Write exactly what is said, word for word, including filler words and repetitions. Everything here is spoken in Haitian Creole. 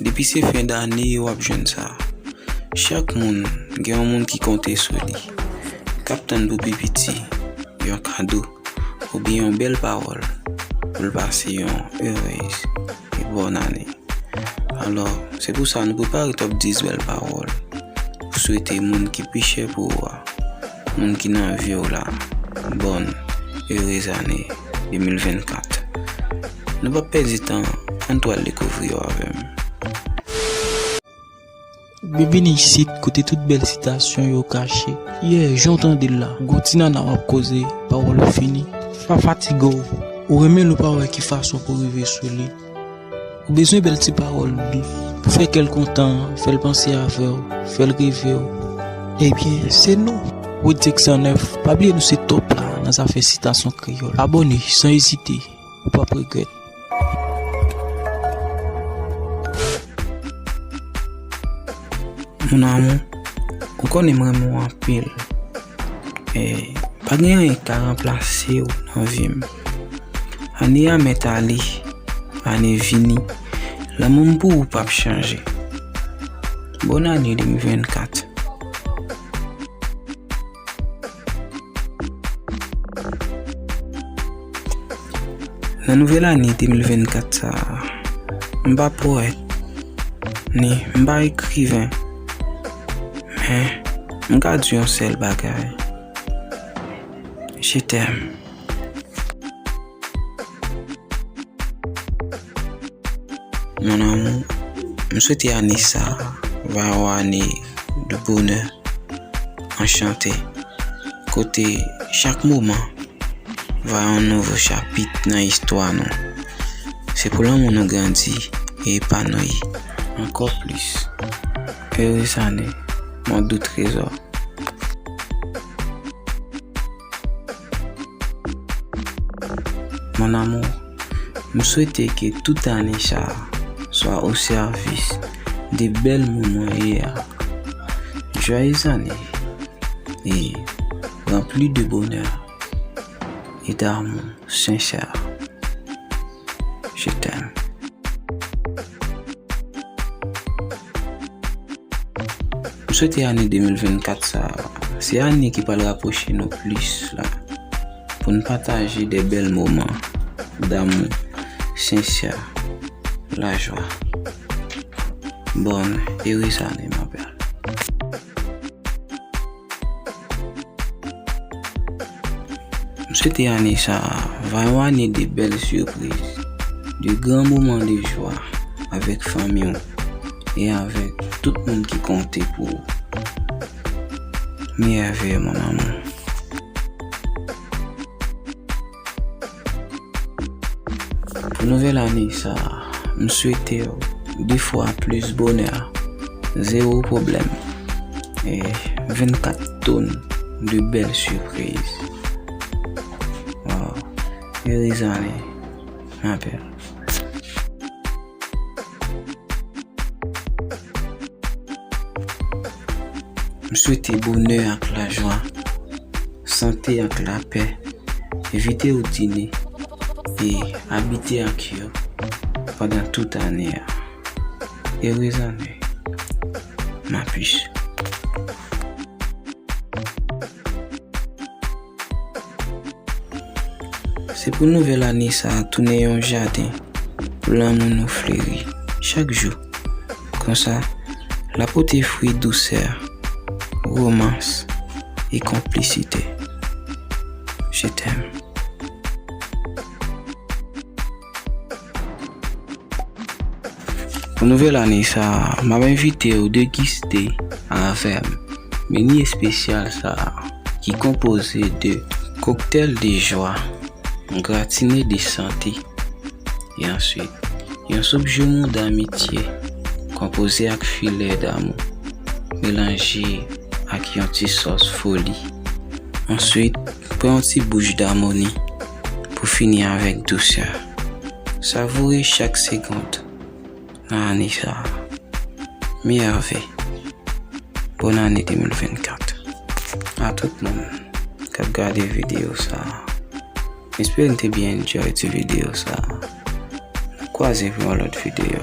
Depi se fen dane w ap jwenn sa. Chak moun gen yon moun ki konte sou li, k ap tann pou pi piti yon kado oubyen yon bèl pawòl pou l pase yon erez e bòn ane. Alò, se pou sa nou prepare top dis bèl pawòl pou swete moun ki pi chè pou ou a, moun ki nan vi w la, bòn erez ane de mil vennkat. Nou p ap pèdi tan, ann tou al dekouvri yo avè m. Byenvini isit, kote tout bèl sitasyon yo kache. Yeah, jan w tande l la, gon ti nana w ap koze, pawòl ou fini. Pa fatige w. Ou renmen l, ou pa wè ki fason pou rive sou li. Ou bezwen bèl ti pawòl dous pou fè kè l kontan, fè l panse avè w, fè l reve w. Ebyen, se nou, Rodrick san nèf. Pa bliye nou se top la nan zafè sitasyon kreyòl. Abòne san ezite, ou p ap regrèt. Mon amour, ou konnen m renmen w anpil. E pa gen anyen k ka ranplase w nan vi m. Ane a mèt ale, ane vini. Lanmou m pou ou p ap chanje. Bòn ane de mil vennkat. Nan nouvèl ane de mil vennkat sa a, m pa powèt, ni m pa ekriven, men m ka di yon sèl bagay. Je t'aime. Mon amour, m swete ane sa a va yon ane de bonè, anchante, kote chak moman va yon nouvo chapit nan istwa nou. Se pou lanmou nou grandi e epanouyi ankò plis. Erez ane, mon doux trésor. Mon amour, m swete ke tout ane sa a swa o sèvis de bèl moman e a. Joyeuses années et remplies de bonheur et d'amour sincère. Je t'aime. M swete ane de mil vennkat sa a, se ane ki pral rapwoche nou plis la, pou n pataje de bèl moman damou, sensè, lajwa. Bonne heureuse année, ma belle. M swete ane sa a va yon ane de bèl sipriz, de gran moman de jwa avèk fanmi w e avèk tout moun ki konte pou ou. Meilleurs vœux, mon amour. Pou nouvèl ane sa a, m swete w de fwa plis bonè, zewo pwoblèm, e vennkat ton de bèl sipriz. Wow, heureuse année, ma belle. M swete bonè ak lajwa, sante ak lapè, evite woutine e abite ak yo pandan tout ane a. Heureuse année, ma puce. Se pou nouvèl ane sa a tounen yon jaden pou lanmou nou fleri chak jou. Konsa, l a pote fwi dousè, womans e konplisite. Je t'aime. Pou nouvèl ane sa a, m ap envite w degiste avè m meni espesyal sa a, ki konpoze de koktèl de jwa, gratine de sante, e answit, yon soup joumou damitye, konpoze ak filè damou, melanje ak yon ti sòs foli. Answit, pran yon ti bouch damoni pou fini avèk dousè. Savoure chak segond nan ane sa a. Meilleurs vœux. Bonne année de mil vennkat. A tout moun k ap gade videyo sa a. M espere n te byen enjoy ti videyo sa a. N ap kwaze pou yon lòt videyo.